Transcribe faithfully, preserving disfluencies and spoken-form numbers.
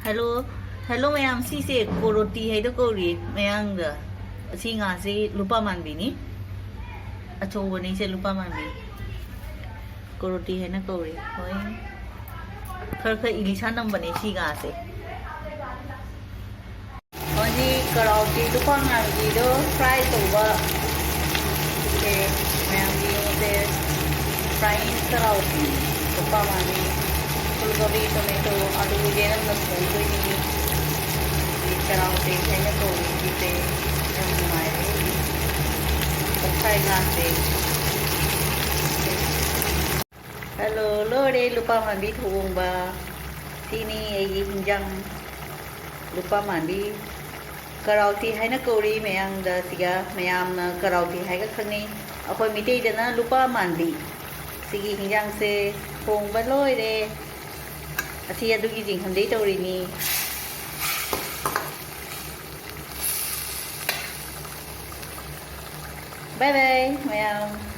Hello, hello ꯃꯌꯥꯝ, ꯁꯤꯁꯦ ꯀꯣꯔꯣꯇꯤ ꯍꯥꯏꯗꯣ ꯀꯧꯔꯤ ꯃꯌꯥꯡꯗ꯫ ꯑꯁꯤ ꯉꯥꯁꯦ ꯂꯨꯄꯥ ꯃꯥꯟꯕꯤꯅꯤ꯫ ꯑꯆꯧꯕꯅꯤ ꯁꯦ, ꯂꯨꯄꯥ ꯃꯥꯟꯕꯤ꯫ ꯀꯣꯔꯣꯇꯤ ꯍꯥꯏꯅ ꯀꯧꯔꯤ꯫ ꯍꯣꯏ꯫ ꯈꯔ ꯈꯔ ꯏꯂꯤꯁꯥ ꯅꯝꯕꯅꯦ ꯁꯤ ꯉꯥꯁꯦ꯫ ꯍꯧꯖꯤꯛ ꯀꯔꯥꯎꯇꯤ ꯂꯨꯄꯥ ꯃꯥꯟꯕꯤꯗꯣ fry ꯇꯧꯕ꯫ ꯁꯦ ꯃꯌꯥꯝꯒꯤ ꯌꯦꯡꯉꯨꯁꯦ꯫ Frying ꯀꯔꯥꯎꯇꯤ ꯂꯨꯄꯥ ꯃꯥꯟꯕꯤ꯫ ꯐꯨꯜ ꯀꯣꯕꯤ, ꯇꯣꯃꯦꯇꯣ, ꯑꯂꯨ ꯌꯦꯅꯝꯅ ꯊꯣꯡꯗꯣꯏꯅꯤ꯫ ꯁꯤ ꯀꯔꯥꯎꯇꯤ ꯍꯥꯏꯅ ꯀꯧꯏ ꯁꯤꯁꯦ꯫ ꯌꯥꯝ ꯅꯨꯡꯉꯥꯏꯔꯦ꯫ ꯐ꯭ꯔꯥꯏ ꯉꯥꯁꯦ꯫ ꯍꯜꯂꯣ, ꯂꯣꯏꯔꯦ ꯂꯨꯄꯥ ꯃꯥꯟꯕꯤ ꯊꯣꯡꯕ꯫ ꯁꯤꯅꯤ ꯑꯩꯒꯤ ꯍꯤꯟꯖꯥꯡ꯫ ꯂꯨꯄꯥ ꯃꯥꯟꯕꯤ ꯀꯔꯥꯎꯇꯤ ꯍꯥꯏꯅ ꯀꯧꯔꯤ ꯃꯌꯥꯡꯗ꯫ ꯁꯤꯒ ꯃꯌꯥꯝꯅ ꯀꯔꯥꯎꯇꯤ ꯍꯥꯏꯒ ꯈꯪꯅꯩ꯫ ꯑꯩꯈꯣꯏ ꯃꯤꯇꯩꯗꯅ ꯂꯨꯄꯥ ꯃꯥꯟꯕꯤ꯫ ꯁꯤꯒꯤ ꯍꯤꯟꯖꯥꯡꯁꯦ ꯊꯣꯡꯕ ꯂꯣꯏꯔꯦ꯫ ꯑꯁꯤ ꯑꯗꯨꯒꯤ ꯆꯤꯡꯈꯟꯗꯩ ꯇꯧꯔꯤꯅꯤ꯫ ꯕꯥꯏ ꯕꯥꯏ ꯃꯌꯥꯝ꯫